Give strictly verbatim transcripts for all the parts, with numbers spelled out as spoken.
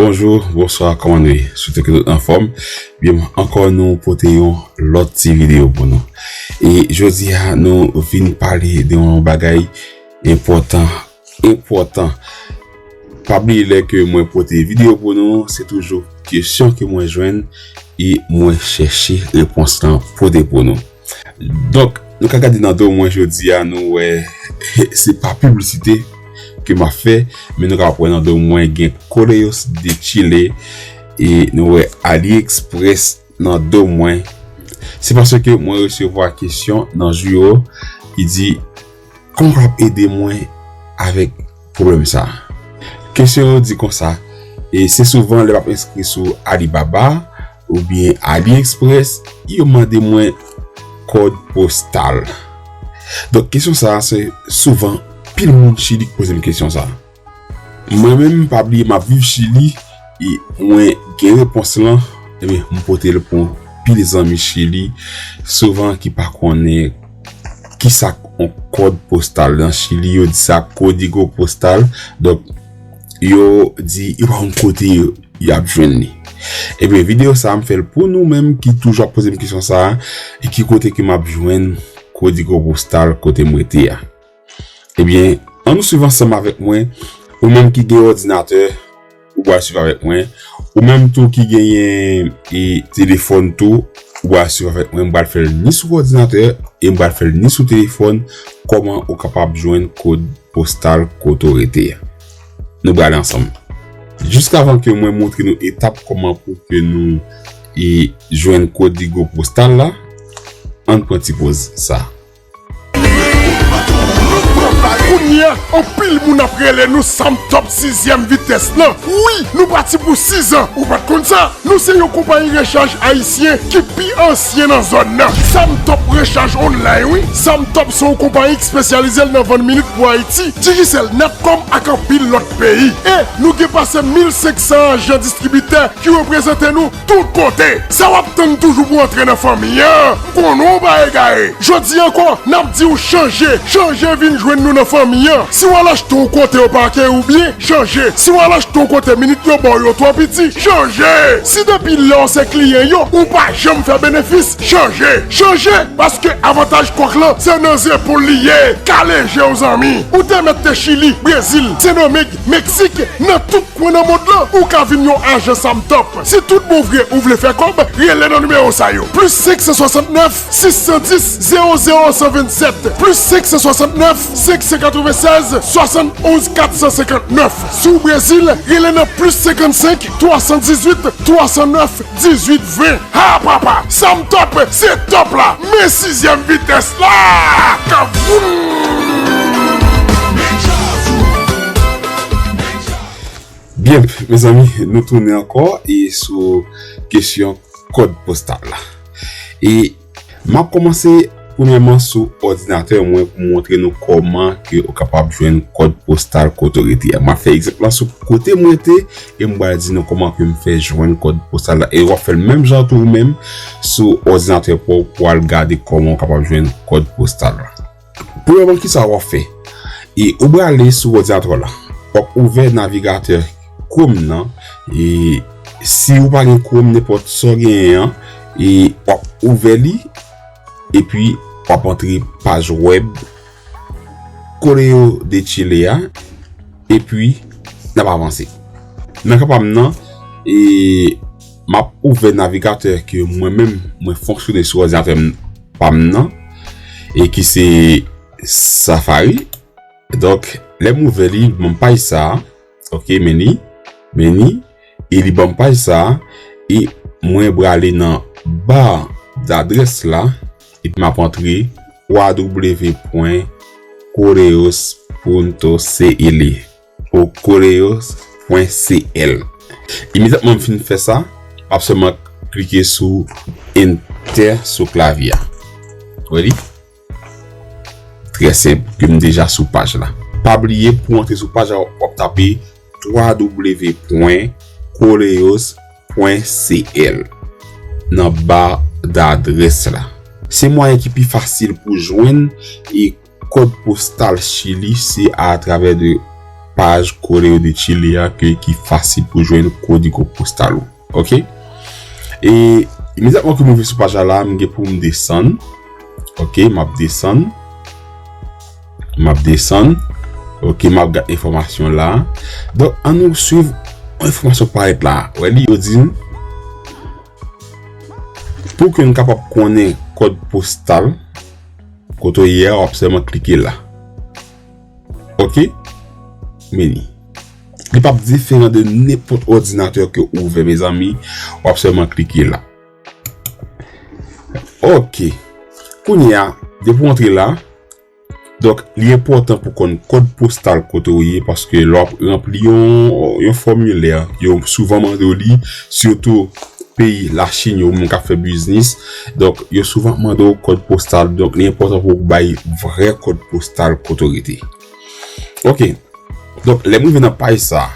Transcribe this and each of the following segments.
Bonjou, bonswa, kòman nou ye? Swete ke tout anfòm. Byen, ankò nou pote yon lòt ti videyo pou nou. E jodi a, nou vin pale de yon bagay enpòtan, enpòtan. Pa bliye lè ke mwen pote videyo pou nou, se toujou kesyon ke mwen jwenn e mwen chèche repons lan pote pou nou. Donk, nou ka gade nan do mwen jodi a, nou wè se pa piblisite ke m ap fè, men nou ka wè nan do mwen gen Correos de Chile e nou wè AliExpress nan do mwen. Se paske mwen resevwa kesyon nan jou yo ki di, kòman w kapab ede mwen avèk pwoblèm sa a? Kesyon yo di konsa, e se souvan lè m ap enskri sou Alibaba oubyen AliExpress, yo mande mwen kòd postal. Donk, kesyon sa a, se souvan pil moun Chili ki poze m kesyon sa a. Mwen menm, pa bliye, m ap viv Chili, e mwen gen repons lan, ebyen, m pote l pou pil zanmi Chili, souvan ki pa konnen kisa yon kòd postal nan Chili, yo di sa código postal. Donk, yo di, yo pa konn kote yo, y ap jwenn li. Ebyen, videyo sa a, m fè l pou nou menm ki toujou ap poze m kesyon sa a, e ki kote ke m ap jwenn código postal kote m rete a. Ebyen, ann nou swiv ansanm avèk mwen, ou menm ki gen òdinatè, ou pral swiv avèk mwen. Ou menm tou ki genyen e telefòn tou, ou pral swiv avèk mwen. M pral fè l ni sou òdinatè e m pral fè l ni sou telefòn, kòman ou kapab jwenn kòd postal kote w rete a. Nou pral ansanm. Jiskavan ke mwen montre nou etap kòman pou ke nou e jwenn código postal la, ann pran ti poz sa. Kounye a, anpil moun ap rele nou Sam Top sizyèm vitès lan. Wi, nou pati pou sizan. Ou pa t konn sa? Nou se yon konpayi rechaj ayisyen ki pi ansyen nan zòn nan. Sam Top Rechaj Online, wi. Sam Top se yon konpayi k espesyalize l nan vann minit pou Ayiti, Digicel, Natcom ak anpil lòt peyi. E nou gen pase mil senk san ajan distribitè ki reprezante nou tout kote. Sa w ap tann toujou pou antre nan fanmi an? M konnen w pa egare. Jodi a ankò, n ap di w chanje. Chanje vin jwenn nou nan fanmi an. Si w al achte yon kote yo pa akeyi w byen, chanje. Si w al achte yon kote minit yo ba w yo twò piti, chanje. Si depi lè w se kliyan yo, ou pa janm fè benefis, chanje. Chanje, paske avantaj kwòk lan, se nan zepòl li ye. Kale je w, zanmi. Ou te mèt te Chili, Brezil, Sendomeng, Meksik, nan tout kwen nan mond lan, ou ka vin yon ajan Sam Top. Si tout bon vre ou vle fè kòb, rele nan nimewo sa yo. Plis senk san swasannnèf, sis san dis, zewo zewo san vennsèt, plis senk san swasannnèf, senk san katrevennsèz, swasann onz, kat san senkantnèf. Si w Brezil, rele nan plis senkannsenk, twa san dizuit, twa san nèf, dizuit ven. Ha, papa, Sam Top, se top la. Men sizyèm vitès la. Kavoum! Byen, mezanmi, nou tounen ankò e sou kesyon kòd postal la. E m ap kòmanse premyèman sou òdinatè mwen pou montre nou kòman ke ou kapab jwenn kòd postal kote w rete a. M ap fè egzanp lan sou kote m rete e m pral di nou kòman ke m fè jwenn kòd postal la. E w ap fè l menm jan tou ou menm sou òdinatè pa w pou w al gade kòman w kapab jwenn kòd postal la. Premyèman, kisa w ap fè? E ou prale sou òdinatè w la. W ap ouvè navigatè Chrome nan. E si ou pa gen Chrome, nenpòt sa w genyen an, e w ap ouvè li, epi w ap antre paj wèb Correo de Chile a, epi n ap avanse. Nan ka pa m nan, e m ap ouvè navigatè ke mwen menm, mwen fonksyone sou òdinatè m, pa m nan, e ki se Safari. Donk, lè m ouvè li, li ban m paj sa a. Ok, men li, men li, e li ban m paj sa a, e mwen prale nan ba dadrès la, epi m ap antre w w w pwen correos pwen c l ou correos pwen c l. Imedyatman m fin fè sa, m ap sèlman klike sou Enter sou klavye a. Ready? Trè senp, ke m deja sou paj la. Pa bliye, pou antre sou paj la, w ap tape w w w pwen correos pwen c l nan ba dadrès la. Se mwayen ki pi fasil pou jwenn e kòd postal Chili, se atravè de paj Correo de Chile a ke, ki fasil pou jwenn kodigo postal ou. Ok? E imedyatman ke m rive sou paj la, la, m gen pou m desann. Ok, m ap desann. M ap desann. Ok, m ap gad enfòmasyon la. Donk, ann nou swiv enfòmasyon parèt la. Wè li, yo di n, pou ke n kapab konnen kòd postal kote w ye a, w ap sèlman klike la. Ok? Men li. Li p ap diferan de nenpòt òdinatè ke w ouvè, mezanmi. W ap sèlman klike la. Ok. Kounye a, depi w antre la, donk, li enpòtan pou konn kòd postal kote w ye, paske lè w ap ranpli yon, yon fòmilè, yo souvan mande w li, sitou peyi Lachin, yo menm k ap fè biznis. Donk, yo souvan mande w kòd postal. Donk, li enpòtan pou w bay vrè kòd postal kote w rete. Ok. Donk, lè m rive nan paj sa,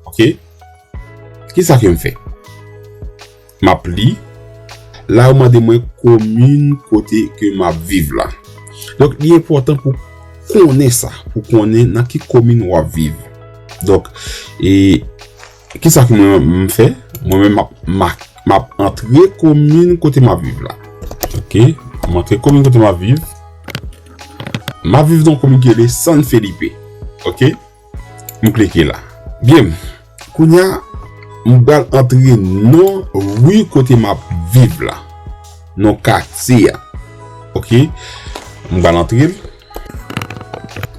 ok, kisa ke m fè? M ap li. La, yo mande mwen komin kote ke m ap viv la. Donk, li enpòtan pou konnen sa, pou konnen nan ki komin w ap viv. Donk, e kisa ke mwen menm m fè? Mwen menm, m ap, m ap, m ap antre komin kote m ap viv la. Ok, m antre komin kote m ap viv. M ap viv nan yon komin ki rele San Felipe. Ok? M klike la. Byen, kounye a, m pral antre non ri kote m ap viv la. Non katye a. Ok? M pral antre l.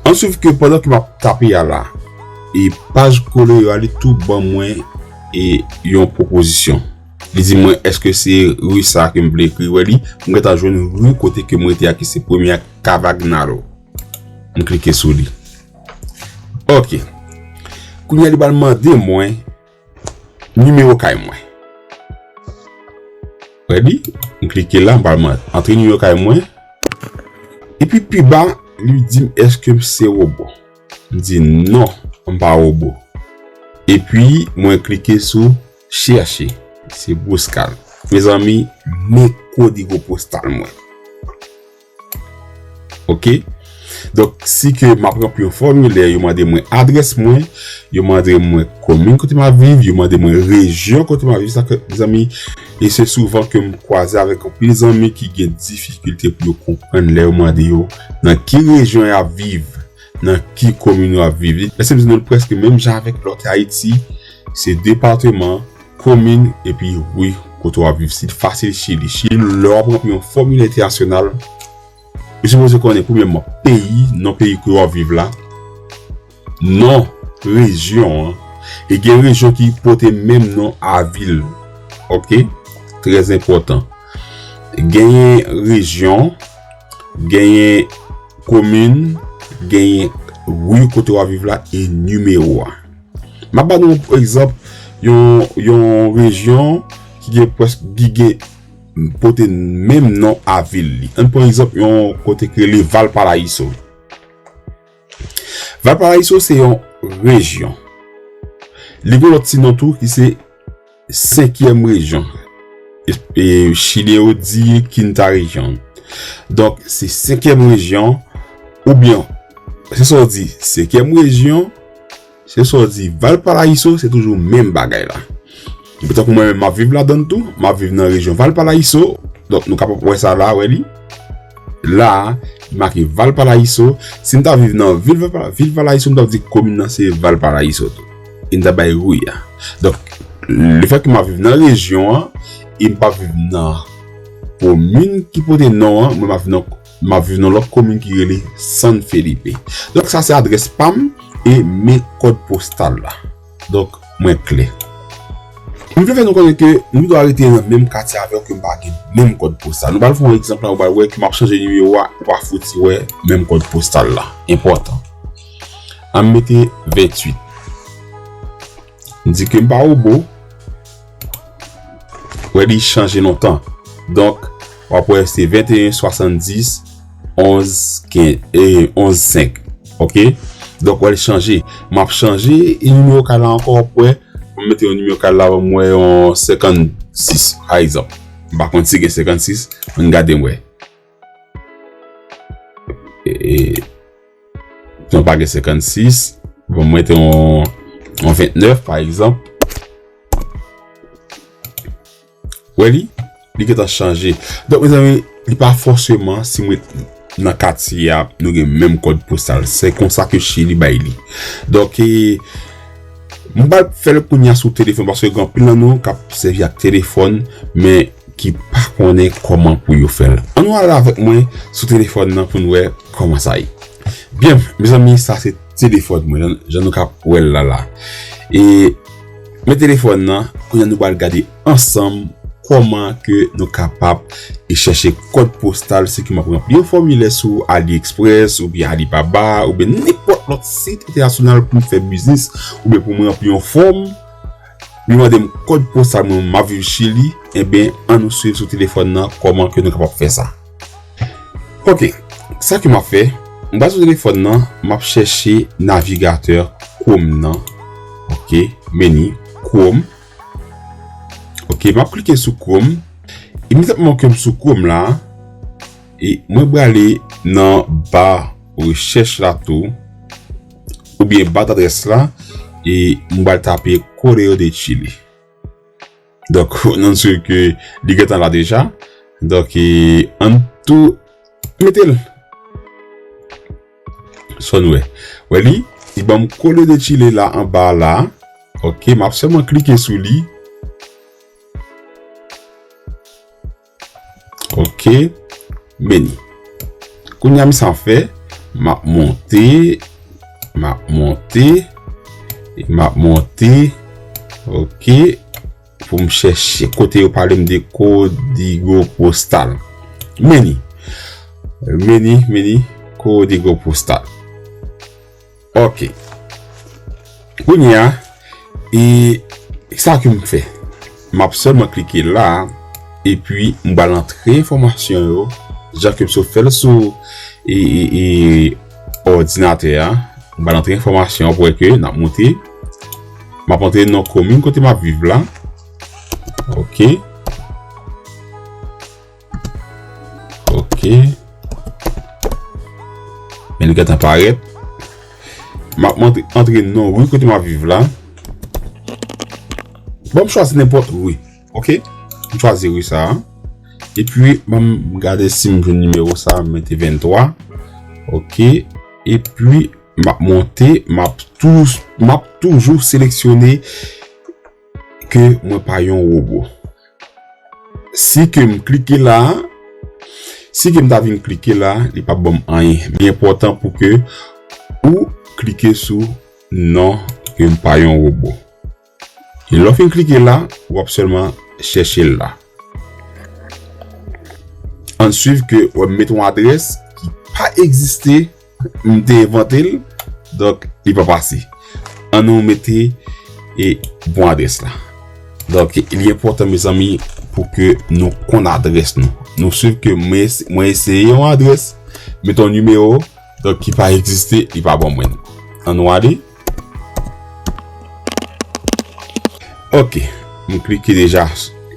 Ann swiv ke pandan ke m ap tape a la, e paj Correo a li tou ban mwen e yon pwopozisyon. Li di mwen, èske se ri sa ke m vle ekri? Wè li, m gentan jwenn ri kote ke m rete a, ki se premye a, Cavagnaro. M klike sou li. Ok. Kounye a, li pral mande mwen nimewo kay mwen. Ready? M klike la, m pral man-, antre nimewo kay mwen. Epi pi ba, li di m, èske m se wobo? M di non, m pa wobo. Epi mwen klike sou chèche. Se Boskal. Mezanmi, men kodigo postal mwen. Ok? Donk, si ke m ap ranpli yon fòmilè, yo mande mwen adrès mwen, yo mande mwen komin kote m ap viv, yo mande mwen rejyon kote m ap viv. Sa ke, mezanmi, e se souvan ke m kwaze avèk anpil zanmi ki gen difikilte pou yo konprann lè yo mande yo nan ki rejyon y ap viv, nan ki komin yo ap viv. Lèse m di nou l prèske menm jan avèk lòt Ayiti, se depatman, komin, epi ri kote w ap viv. Si l fasil Chili. Chili, lè w ap ranpli yon fòmilè entènasyonal, ou sipoze konnen premyèman peyi, non peyi ke w ap viv la, non rejyon an, e gen rejyon ki pote menm non a vil. Ok? Trè enpòtan. Genyen rejyon, genyen komin, genyen ri kote w ap viv la e nimewo a. M ap ba nou yon egzanp, yon, yon rejyon ki gen prèske, ki gen pote menm non a vil li. Ann pran egzanp yon kote ki rele Valparaíso. Valparaíso se yon rejyon. Li gen lòt ti non tou ki se senkyèm rejyon. E, e Chile yo di quinta región. Donk, se senkyèm rejyon, oubyen, se sa w di, senkyèm rejyon, se sa w di, Valparaíso, se toujou menm bagay la. Epi tankou mwen menm, m ap viv ladan l tou, m ap viv nan rejyon Valparaíso. Donk, nou kapab wè sa la, wè li. La, li make Valparaíso. Si m ta viv nan vil Valpa-, vil Valparaíso, m t ap di komin nan se Valparaíso tou. E m t ap bay ri a. Donk, lefètke m ap viv nan rejyon an, e m p ap viv nan komin ki pote non an, mwen m ap viv nan, m ap viv nan lòt komin ki rele San Felipe. Donk, sa se adrès pa m e men kòd postal la. Donk, mwen klè. M vle fè nou konnen ke m dwe rete nan menm katye avè w, ke m pa gen menm kòd postal. Nou pral fè yon egzanp la, ou pral wè ke m ap chanje nimewo a, ou pa fouti wè menm kòd postal la. Enpòtan. Ann mete venntuit. M di ke m pa wobo. Wè li chanje lontan. Donk, w ap wè se venteyen swasanndis onz kenz, e, onz senk. Ok? Donk, wè li chanje. M ap chanje e nimewo kay la ankò, w ap wè. M mete yon nimewo kay la, m wè yon senkannsis, pa egzanp. M pa konn si gen senkannsis, ann gade m wè. E, e, non, pa gen senkannsis. Bon, mwen te yon, yon vennèf, pa egzanp. Wè li? Li gentan chanje. Donk, mezanmi, li pa fòseman si mwen nan katye a, nou gen menm kòd postal. Se konsa ke Chili bay li. Donk, e, m pral fè l kounye a sou telefòn, paske gen anpil nan nou k ap sèvi ak telefòn, men ki pa konnen kòman pou yo fè l. Ann nou ale avèk mwen sou telefòn nan pou n wè kòman sa ye. Byen, mezanmi, sa se telefòn mwen, jan, jan nou ka wè l la la. E, men telefòn nan, kounye a nou pral gade ansanm kòman ke nou kapab e chèche kòd postal, si ke m ap ranpli yon fòmilè sou AliExpress, oubyen Alibaba, oubyen nenpòt lòt sit entènasyonal pou m fè biznis, oubyen pou m ranpli yon fòm, li mande m kòd postal mwen, m ap viv Chili, enben, ann nou swiv sou telefòn nan kòman ke nou kapab fè sa. Ok, sa ke m ap fè, m pral sou telefòn nan, m ap chèche navigatè Chrome nan. Ok, meni, Chrome. Ok, m ap klike sou Chrome. Imedyatman ke m sou Chrome la, e mwen prale nan ba rechèch la tou, oubyen ba dadrès la, e m pral tape Correo de Chile. Donk, nou swiv ke li gentan la deja. Donk, e, ann tou mete l. Sa nou wè. Wè li, li ban m Correo de Chile la anba la. Ok, m ap sèlman klike sou li. Ok, meni. Kounye a, m sa fè, m ap monte, m ap monte, e m ap monte. Ok, pou m chèche kote yo pale m de kodigo postal. Meni. Meni, meni, kodigo postal. Ok. Kounye a, e sa ke m fè. M ap sèlman klike la, epi m pral antre enfòmasyon yo, jan ke m sot fè l sou, e, e, e, òdinatè a. M pral antre enfòmasyon pou wè ke n ap monte. M ap antre nan komin kote m ap viv la. Ok. Ok. Men li gentan parèt. M ap antre, antre non ri kote m ap viv la. Bon, m chwazi nenpòt ri. Ok? M chwazi ri sa a. Epi, ban m gade si m jwenn nimewo sa a, m mete venntwa. Ok. Epi, m ap monte, m ap tou-, m ap toujou seleksyone ke mwen pa yon wobo. Si ke m klike la, si ke m ta vin klike la, li p ap ban m anyen. Li enpòtan pou ke ou klike sou non ke m pa yon wobo. E lè w fin klike la, w ap sèlman chèche l la. Ann swiv ke w ap mete yon adrès ki pa egziste, m te envante l, donk li pa pase. Ann nou mete e bon adrès la. Donk, li enpòtan, mezanmi, pou ke nou konn adrès nou. Nou swiv ke mwen es-, mwen eseye yon adrès, mete yon nimewo, donk ki pa egziste, li pa ban mwen. Ann nou ale. Ok, m klike deja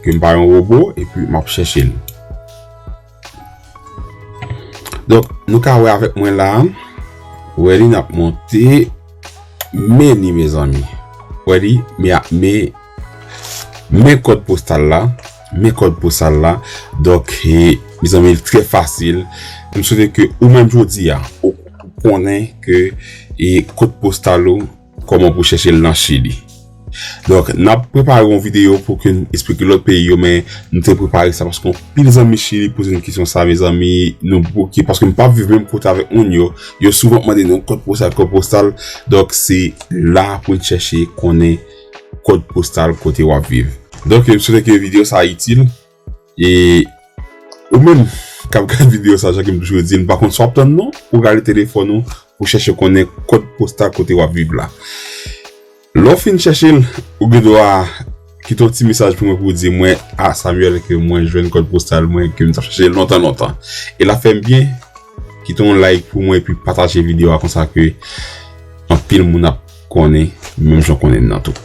ke m pa yon wobo, epi m ap chèche l. Donk, nou ka wè avèk mwen la, wè li n ap monte, men li, mezanmi. Wè li, men, men, men kòd postal la, men kòd postal la. Donk, e, mezanmi, li trè fasil. M swete ke ou menm jodi a, ou konnen ke, e, kòd postal ou, kòman pou chèche l nan Chili. Donk, n ap prepare yon videyo pou ke n esplike lòt peyi yo, men nou te prepare sa paske anpil zanmi Chili poze n kesyon sa, mezanmi, nou bouke, paske m p ap viv menm kote avèk moun yo, yo souvan ap mande nou kòd postal, kòd postal, donk se la pou n chèche konnen kòd postal kote w ap viv. Donk, m swete ke videyo sa itil. E ou menm k ap gade videyo sa, jan ke m toujou di, m pa konn sa w ap tann non, pou gade telefòn ou, pou chèche konnen kòd postal kote w ap viv la. Lè w fin chèche l, ou gen dwa kite yon ti mesaj pou mwen, pou w di mwen, "A, Samuel, ke mwen jwenn kòd postal mwen, ke m t ap chèche l lontan, lontan." E l ap fè m byen, kite yon like pou mwen, epi pataje videyo a konsa ke anpil moun ap konnen, menm jan w konnen l nan tou.